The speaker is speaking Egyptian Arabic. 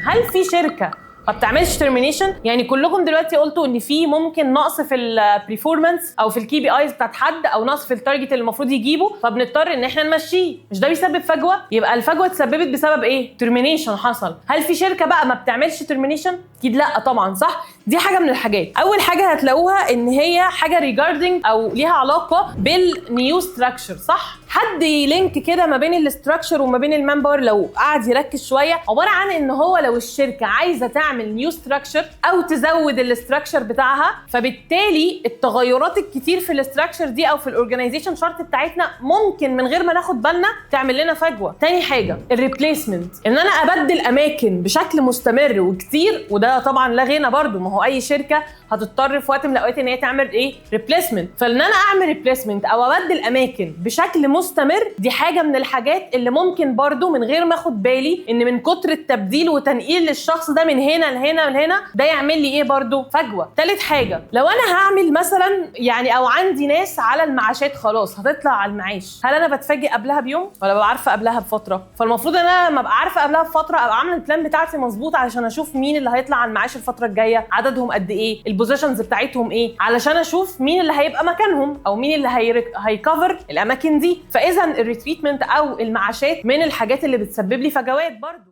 هل في شركة ما بتعملش termination؟ يعني كلكم دلوقتي قلتوا ان في ممكن نقص في ال performance او في ال KPIs بتاعت حد، او نقص في ال target اللي المفروض يجيبه، فبنضطر ان احنا نمشيه. مش ده بيسبب فجوه؟ يبقى الفجوة اتسببت بسبب ايه؟ termination حصل. هل في شركة بقى ما بتعملش termination؟ اكيد لا طبعا، صح؟ دي حاجة من الحاجات. اول حاجة هتلاقوها ان هي حاجة regarding او ليها علاقة بال new structure، صح؟ حد ي link كده ما بين ال structure وما بين ال manpower لو قعد يركز شويه، عبارة عن ان هو لو الشركة عايزه تعمل new structure او تزود ال structure بتاعها، فبالتالي التغيرات الكتير في ال structure دي او في ال organization chart بتاعتنا ممكن من غير ما ناخد بالنا تعمل لنا فجوه. تاني حاجة ال replacement، ان انا ابدل اماكن بشكل مستمر وكتير، وده طبعا لا غنى برضو، ما هو اي شركة هتضطر في وقت من الاوقات ان هي تعمل ايه؟ replacement. فان انا اعمل replacement او ابدل اماكن بشكل مستمر، دي حاجة من الحاجات اللي ممكن برضو من غير ما اخد بالي ان من كتر التبديل وتنقيل للشخص ده من هنا لهنا لهنا، ده يعمل لي ايه برضو؟ فجوه. تالت حاجه، لو انا هعمل مثلا يعني او عندي ناس على المعاشات خلاص هتطلع على المعاش، هل انا بتفاجئ قبلها بيوم ولا ببقى عارفه قبلها بفتره؟ فالمفروض ان انا لما ابقى عارفه قبلها بفترة ابقى عامله ال plan بتاعتي مظبوط علشان اشوف مين اللي هيطلع على المعاش الفترة الجايه، عددهم قد ايه، ال positions بتاعتهم ايه، علشان اشوف مين اللي هيبقى مكانهم او مين اللي هي cover الاماكن دي. فاذا ال retreatment او المعاشات من الحاجات اللي بتسبب لي فجوات برضو.